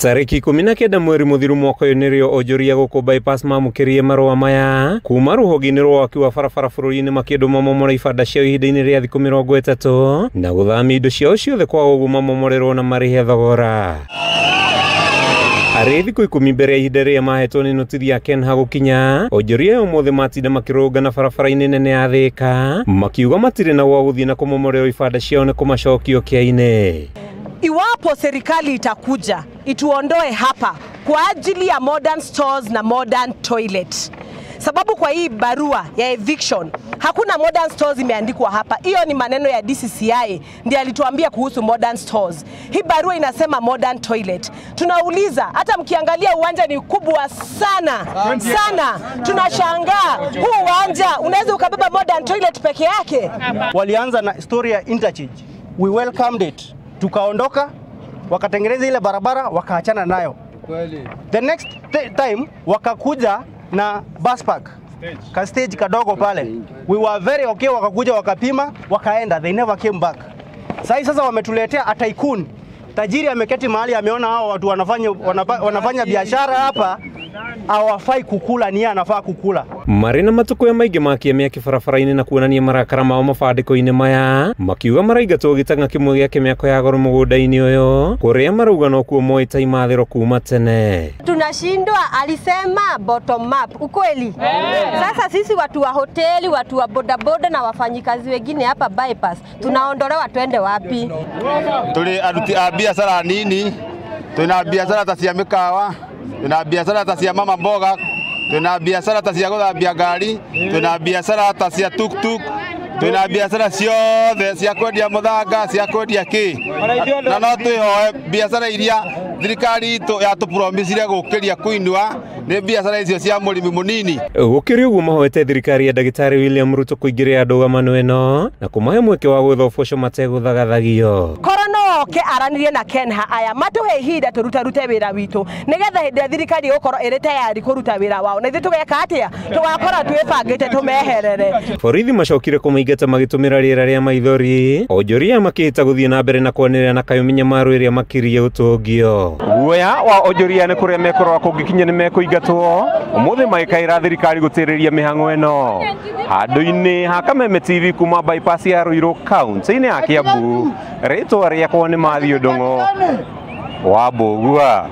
Tarĩki 19 mweri mũthiru mwaka ũyũ nĩrĩo onjoria gũkũ bypass mamũkĩrire marũa maya kuma rũhonge-inĩ rwa waki wa barabara bũrũri-inĩ makĩndwo mamomore ibanda ciao ihinda-inĩ rĩa thikũ 30 na gũthamia indo ciao ciothe kwaga ũguo mamomorerwo na marĩhe thogora. Arĩ thikũ 10 mbere ya ihinda rĩrĩa mahetwo nĩ notithi ya KENHA gũkinya, onjoria aya ũmũthĩ matinda makĩrũrũngana barabara-inĩ nene ya Thĩka makiuga matirĩ na gwa gũthiĩ na kũmomorerwo ibanda ciao nĩ kũmacokio kĩa-inĩ. Iwapo serikali itakuja ituondoe hapa kwa ajili ya modern stores na modern toilet, sababu kwa hii barua ya eviction hakuna modern stores imeandikwa hapa. Hiyo ni maneno ya DCCI ndiye alituambia kuhusu modern stores. Hii barua inasema modern toilet. Tunauliza, hata mkiangalia uwanja ni kubwa sana sana, tunashangaa huu uwanja unaweza ukabeba modern toilet peke yake? Walianza na story ya interchange, we welcomed it, tukaondoka, wakatengeneza ile barabara wakaachana nayo. The next time wakakuja na bus park ka stage kadogo pale, we were very okay, wakakuja wakapima wakaenda, they never came back. Sasa wametuletea a tycoon tajiri ameketi mahali ameona hao watu wanafanya biashara hapa, hawafai kukula, ni anafaa kukula. Marĩ na matukũ ya maingĩ makia mĩaki barabara-inĩ na kuonania marakara mao mabandĩko-inĩ maya makiuga maraingatwo gĩtang'a kĩmwe gĩa kĩmĩako ya goro mũgũnda-inĩ ũyũ kũrĩa marauga nokuo moĩ ta imathĩro kuma tene. Tunashindwa, alisema bottom up, ukweli? Sasa sisi watu wa hoteli, watu wa bodaboda na wafanyikazi wengine hapa bypass tunaondolewa, twende wapi? Tuli aruti a biashara nini, tuna biashara ta cia mĩkawa, tuna biashara ta cia mama mboga, tuna biashara ta cia gũthambia ngari, tuna biashara ta cia tuktuk, tuna biashara ciothe cia kwendia mũthanga, cia kwendia kĩ, na no twĩhoe biashara iria thirikari itũ yatũpromisire gũkĩria kũinua nĩ biashara icio cia mũrĩmi mũnini. Gũkĩrĩ ũguo mahoete thirikari ya ndagĩtarĩ William Ruto kũingĩrĩra ndũgamano ĩno na kũmahe mweke wa gwetha ũboco mategũthagathagio. Korwo no oke aranĩrie na KENHA aya matũhe ihinda tũrutarute wĩra witũ nĩgetha hĩndĩ ĩrĩa thirikari ĩgũkorwo ĩrĩ tayari kũruta wĩra wao na ithuĩ tũgeka atĩa? Tũgakorwo twĩbangĩte tũmeherere. Borithi macokire kũmaingata magĩtũmĩra rĩera rĩa maithori, onjoria makĩhĩta gũthiĩ na mbere na kwanĩrĩra na kayũ mĩnyamaro ĩrĩa makĩrie ũtũngio. Guoya wa onjoria nĩ kũrĩa mekũrora kũngĩkinya nĩ mekũingatwo ũmũthĩ magĩkaĩra thirikari gũtĩrĩria mĩhang'o ĩno. Handũ-inĩ ha Kameme TV kuma bypass ya Ruiru kaunti-inĩ ya Kiambu, rĩtwa rĩakwa nĩ Mathiũ Ndung'u wa Mbũgua.